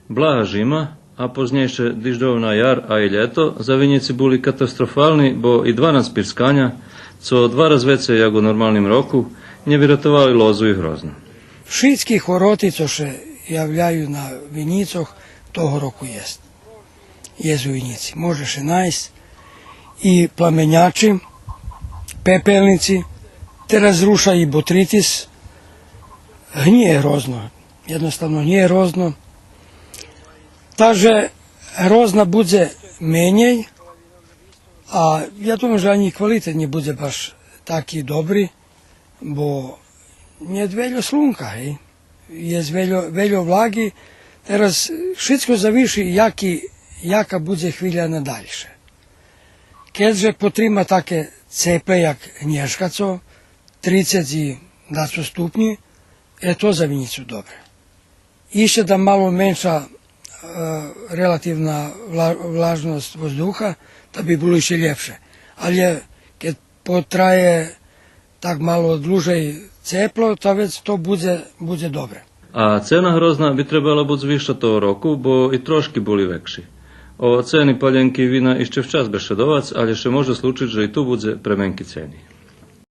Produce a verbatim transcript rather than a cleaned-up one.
Блага жима, а познєйше диждовна яр, а и лєто, за винїци були катастрофални, бо и дванац пирсканя, цо два раз вецей як у нормалним року, нє виратовали лозу и грозну. Шицки хвороти цо ше являю на винїцох того року єст. Єст у винїци. Може ше найсц и пламенячи, пепелнїци, тераз руша и ботритис. Гнє грозно. Єдноставно гнє грозно. Та же грозна будзе менєй, а я думам же анї квалитет нє будзе баш таки добри, бо нє вельо слунка, гей. Єст вельо, вельо влаги. Тераз шицко завиши яки, яка будзе хвиля на дальше. Кед же потрима таке цепле як нєшка цо, трицец и дацо ступнї, е, то за винїцу добре. Ище да мало менша, е, релативна вла-, влажносц воздуха, та би було ище лєпше. Але кед потрає так мало длужей цепло, та вец то будзе, будзе добре. А цена грозна би требала буц висша того року, бо и трошки були векши. О цени палєнки и вина ище вчас бешедовац, але ше може случиц же и ту будзе пременки цени.